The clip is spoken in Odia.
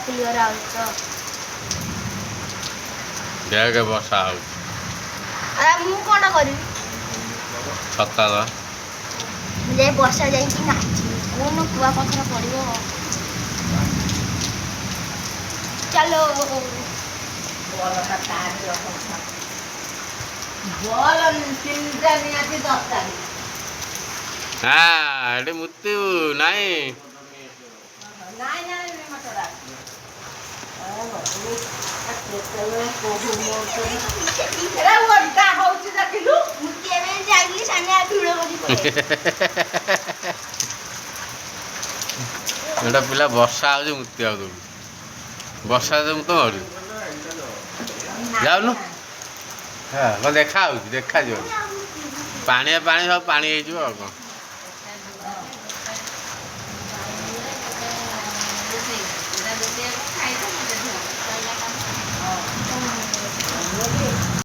କ୍ଲିୟର ଆଉଛି ତ। ଦେଖେ, ବର୍ଷା ହଉଛି। ଆରେ, ମୁଁ କଣଟା କରିବି? ଛତା ଦ। ମୁଁ ଯାଇ ବର୍ଷା ଯାଇକି ନାଚିବି। କୋଉନ କୁଆ ପଥର ପଡ଼ିବ। ଚାଲୋ। ବଲଟା ତାରି ରଖ। ବଲ ତିନିଟା ନିହାତି ଦରକାର। ହଁ, ଏଠି ମୁତିବୁ ନାଇଁ? ନାଇଁ ନାଇଁ, ମଟର କେତେବେଳେ କୋଉ ମୁହୂର୍ତ୍ତରେ ଏରା ଓଦା ହଉଛି, ଦେଖିଲୁ। ମୁତିବା ପାଇଁ ଯାଇଥିଲି, ସାଙ୍ଗେ ଭିଡ଼ କରି ପଳେଇ। ଏଇଟା ପିଲା ବର୍ଷା ହଉଛି, ମୁତିବାକୁ ଦୌଡୁଛି। ବର୍ଷା ତ ମୁଁ ତ ମାରୁଛି। ଯାଉନୁ। ହଁ, ଦେଖା ହଉଛି, ଦେଖାଯିବ। ପାଣିଆ ପାଣି, ସବୁ ପାଣି ହେଇଯିବ ଆଉ କ'ଣ?